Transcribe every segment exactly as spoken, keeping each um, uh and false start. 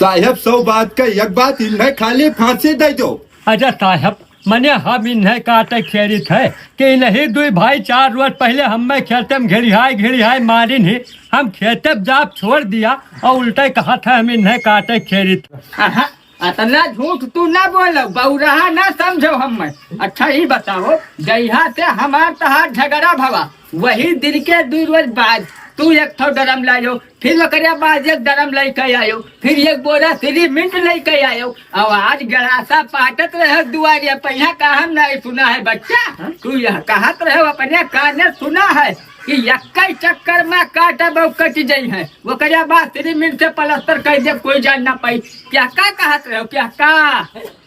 साहेब, सौ बात का एक बात, इन्हें खाली फांसी दे दो। अच्छा साहेब, मने हम इन्हें काटे खेरित है कि इन्हीं दुई भाई चार रोज पहले हमें खेते में घेरिहाय घेरिहाय मारिन ही, हम खेते में जाप छोड़ दिया और उल्टे कहत है हम इन्हें काटे खेरित। अहा, अतना झूठ तू ना बोलो, बौरहा ना समझो हमें। अच्छा, ई बताओ, जहिया से हमार तहार झगड़ा भवा, वही दिन के दुई रोज बाद तू एक ठो ड्रम लायो, फिर ओकरे बाद एक ड्रम लेके आयो, फिर एक बोरा सीमेंट लेके आयो, और आज गड़ासा पाटत रहे दुआरिया। पहला का हम नहीं सुना है बच्चा, तू यह कहत रहे अपने काने सुना है कि यक्के चक्कर में काटब और कट जाई है, ओकरे बाद सीमेंट से प्लास्टर कर दे, कोई जान ना पाई। क्या का कहत रहे हो, क्या का?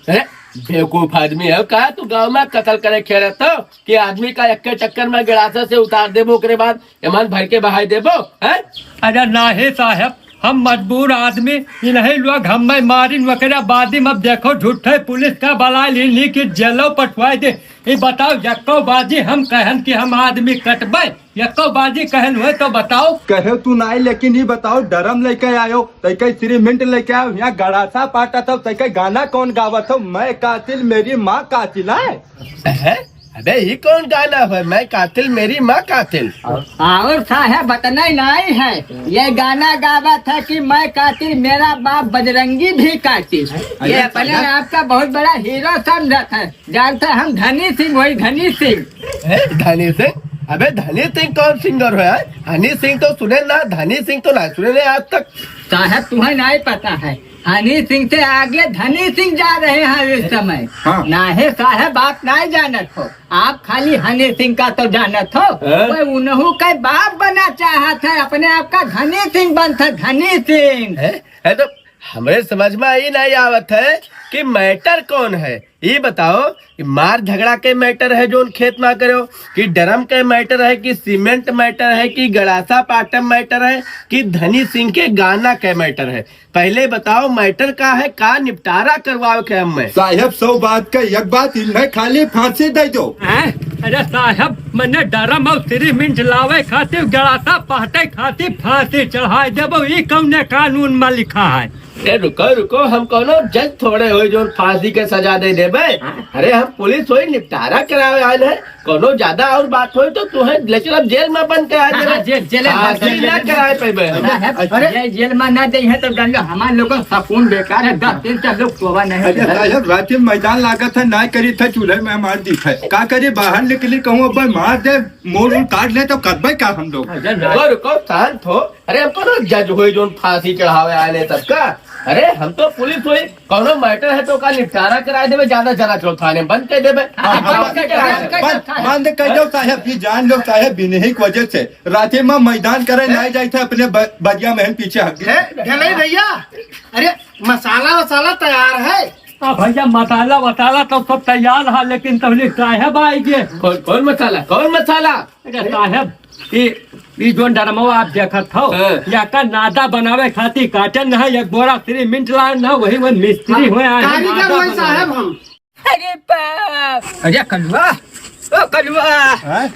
अरे बेवकूफ आदमी है का तू? गाँव में कत्ल करे खेलत हो कि आदमी का यक्के चक्कर में गड़ासा से उतार देबो, ओकरे बाद एमन भर के बहाई देबो, हैं? अरे नाहीं साहेब, हम मजबूर आदमी, इन्हीं लोग हमें मारिन, ओकरे बादी में अब देखो झूठे पुलिस का बला लीनी कि जेलो पठवाई दे। ई बताओ, यक्को बाजी हम कहन कि हम आदमी कटबे, यक्को बाजी कहन हुए तो बताओ। कहे तू नाई, लेकिन ई बताओ, ड्रम लेके आयो, तैके सीमेंट लेके आयो, यहाँ गड़ासा पाटत हो, तैके गाना कौन गावत हो, मैं कातिल मेरी माँ कातिल है? हैं? अबे, ई कौन गाना है, मैं कातिल मेरी माँ कातिल? और साहेब, बतना ही नहीं है, ये गाना गावत है कि मैं कातिल, मेरा बाप बजरंगी भी कातिल। ये अरे अपने साहेब। आप का बहुत बड़ा हीरो समझत है, जानते हैं हम धनी सिंह, वही धनी सिंह। ए, धनी सिंह? अबे, धनी सिंह कौन सिंगर है? हनी सिंह तो सुने ना, धनी सिंह तो ना सुने ने आज तक। साहेब, तुम्हें नहीं पता है, हनी सिंह से आगे धनी सिंह जा रहे हैं इस समय। हाँ। नाहीं साहेब, आप नहीं जानत हो, आप खाली हनी सिंह का तो जानत हो। हाँ। वो उन्हों के बाप बना चाहत है, अपने आप का धनी सिंह बनत है, धनी सिंह। है? है तो हमरे समझ में ई नहीं आवत है कि मैटर कौन है। ई बताओ कि मार झगड़ा के मैटर है जोन खेत में करो, कि ड्रम के मैटर है, कि सीमेंट मैटर है, कि गड़ासा पाटम मैटर है, कि धनी सिंह के गाना के मैटर है? पहले बताओ मैटर का है, का निपटारा करवाओ के हमें? साहेब, सौ बात का एक बात, इन्हें खाली फांसी दे दो। हैं? अरे साहेब, मने ड्रम और सीमेंट लावे खातिर गड़ासा पाटे खातिर फांसी चढ़ाई देबो, ई कौने कानून में लिखा है? ए, रुको, रुको, हम कौनो जज थोड़े होई जोन फांसी के सजा दे देबे। अरे, हम पुलिस होई, निपटारा करावे आयल है। कौनो ज्यादा और बात होई तो तुहें ले चलब जेल में बंद करा देबे। हाँ, जेल, जेल में बंद फांसी ना करा देबे। कराए पेबे। अरे, अरे। ये जेल में ना दे है तो गंगा हमार लोगन सुकून बेकार है, दस दिन से लोग सोवा नहीं अरे, है। साहेब, रात में मैदान लागत है, ना करी था चूल्हे में मार दी था। का करी, बाहर निकली कहूँ अब मार दे, मोड़ उड़ काट ले तो करबे का हम लोग? अरे, रुको, रुको, शांत हो। अरे, हम कौनो जज होई जोन फांसी चढ़ावे आए ने सबका? अरे, हम तो पुलिस होई, कौनो मैटर है तो का निपटारा कराए देबे, ज्यादा चला चलो थाने में बंद कर देबे। हाँ, हाँ, बंद, बंद कर दो साहेब, ये जान लो साहेब, इन्हीं की वजह से रात में मैदान करे ना जाए थे अपने ब-, बगिया में पीछे हट गए। ए, ढेलई भैया, अरे मसाला वसाला तैयार है? हाँ भैया, मसाला वसाला तो सब तैयार है, लेकिन तहली साहेब आइगे। कौन, कौन मसाला, कौन मसाला? अरे साहेब, ई, ई जोन ड्रमवा आप देखत हो, हाँ। याका नादा बनावे खातिर काटन है, एक बोरा सीमेंट लान है, वही, वही मिस्त्री हाँ, हुए आए हैं, कारीगर नादा हुए बनावे। साहेब हम। अरे बाप! अरे कलुआ, ओ कलुआ! हाँ?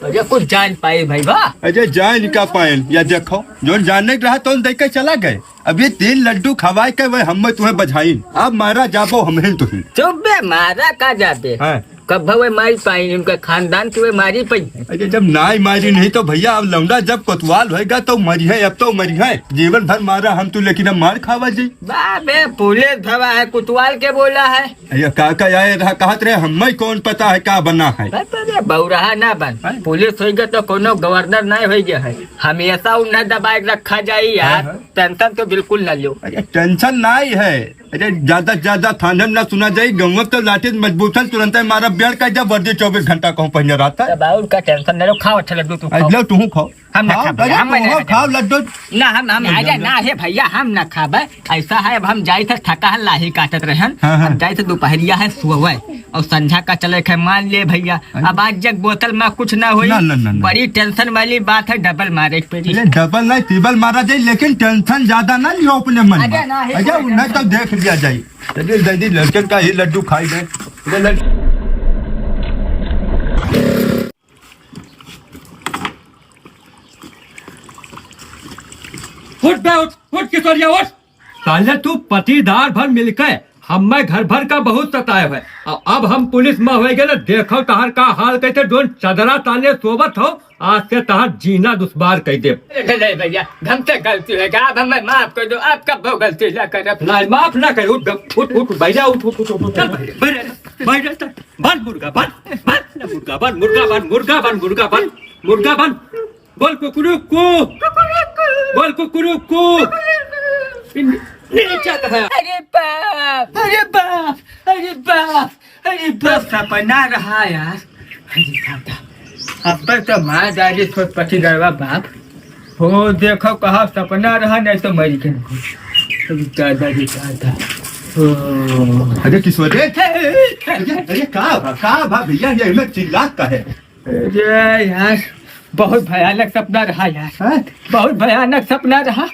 अरे कुछ जान पाए भाई बा? अरे जान का पाएन, या देखो, जोन जाने के रहा तो देख के चला गए। अभी तीन लड्डू खवाए के वह हम तुम्हें बझाइन, अब मारा जाबो हमहिन तुही। चुप बे, मारा का जाबे? हाँ। कब वे मारी पाई, उनका खानदान के वे मारी पाई। अरे जब नाई मारी नहीं तो भैया, अब लौंडा जब कोतवाल होएगा तो मरी है, अब तो मरी है। जीवन भर मारा हम तू, लेकिन अब मार खावा जी। बाबे, पुलिस भवा है, कोतवाल के बोला है। अरे का का आए रहा, कहत रहे, हमें कौन पता है का बना है। बस, बस, बस, बौरहा ना बन। हैं? पुलिस होइगे तो कोनो गवर्नर नहीं होइगे है, हमेशा उन्हें दबाए के रखा जाई यार। हाँ, हाँ। टेंशन तो बिल्कुल ना लो। अरे टेंशन नहीं है। अरे ज्यादा से ज्यादा थाने में ना सुना जाई, गाँव में तो लाठी मजबूतन तुरंत ही मारा, बेड़ का जब वर्दी चौबीस घंटा कहूँ पहने रहता है। तब और का टेंशन ना लो, खाओ अच्छा लड्डू तू अरे खाओ। लो तू खाओ। हम ना खाओ, खाबे, अरे हम तू नहीं खाओ, खाबे। खाओ लड्डू। ना हम, हम नहीं, अरे नहीं। ना हे भैया, हम ना खाबे। ऐसा है, अब हम जाई थे थका है, लाही काटत रहन। हाँ, हाँ। हम जाई थे दोपहरिया है सोवे और संझा का चले खे, मान ले भैया। अरे। अब आज जग बोतल में कुछ ना होई। ना, ना, ना, ना। बड़ी टेंशन वाली बात है, डबल मारे के पड़ी। अरे डबल नहीं, ट्रिपल मारा जाए, लेकिन टेंशन ज्यादा ना लियो अपने मन में। अरे ना, हे अरे कोई उन्हें तो टेंशन देख लिया जाए। चलिए जल्दी लड़कन का ही लड्डू खाई दे। अरे लड़- उठ बे, उठ, उठ किशोरिया, उठ। अरे तू पटीदार भर मिलके हम्मे घर भर का बहुत सताए है। अ-, अब हम पुलिस में होए गए ना, देखो तहार का हाल कैसे, जोन चदरा ताने सोवत हो, आज से तहार जीना दुश्वार कर दे। अरे नहीं भैया, हमसे गलती हो गया, अब हमें माफ कर दो, अब कब गलती ना करब। नहीं, माफ ना कर, उठ, उठ, उठ, उठ, भैया, उठ, उठ, उठ, उठ, उठ, चल, भैया, भैया, भैया, चल, बन मुर्गा, बन, बन, मुर्गा, बन, मुर्गा, बन, मुर्गा, बन, मुर्गा, बन, मुर्गा, बन, बोल कुकुरुकू, बोल कुकुरुकू। इन-, नीचे तो है। अरे बाप, अरे बाप, अरे बाप, अरे बाप। सपना रहा यार। अरे दादा, अब तो मार डाली छोट पटीदारवा बाप। हो देखो, कहा सपना रहा, नहीं तो मर गए। अरे दादा रे दादा। ओ। अरे किशोर रे। अरे, अरे का बा, का बा भैया, ये में चिल्लात का है? अरे यार, बहुत भयानक सपना रहा यार। हैं? बहुत भयानक सपना रहा।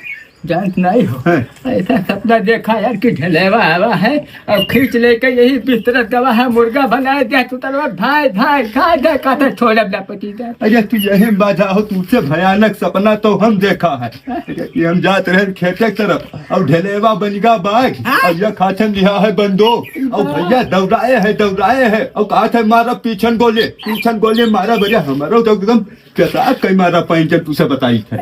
जानत नहीं हो, हैं? ऐसा सपना देखा यार कि ढलेवा आवा है और खींच लेके यही बिस्तरत गवा है, मुर्गा बनाए दिया, तू तरह भाई, भाई, खा जा, कहता छोड़ब ना पटीदार। अरे तू यही बाधा हो, तुझसे भयानक सपना तो हम देखा है। अरे कि हम जात रहे खेते की तरफ और ढलेवा बनिगा बाघ हाँ? और यह खाचन लिहा है बंदूक और भैया दौड़ाए है, दौड़ाए है और कहा थे मारा पीछन गोले, पीछन गोले मारा। भैया हमारा तो एकदम कैसा कई मारा पाइन जब तुझसे बताई थे।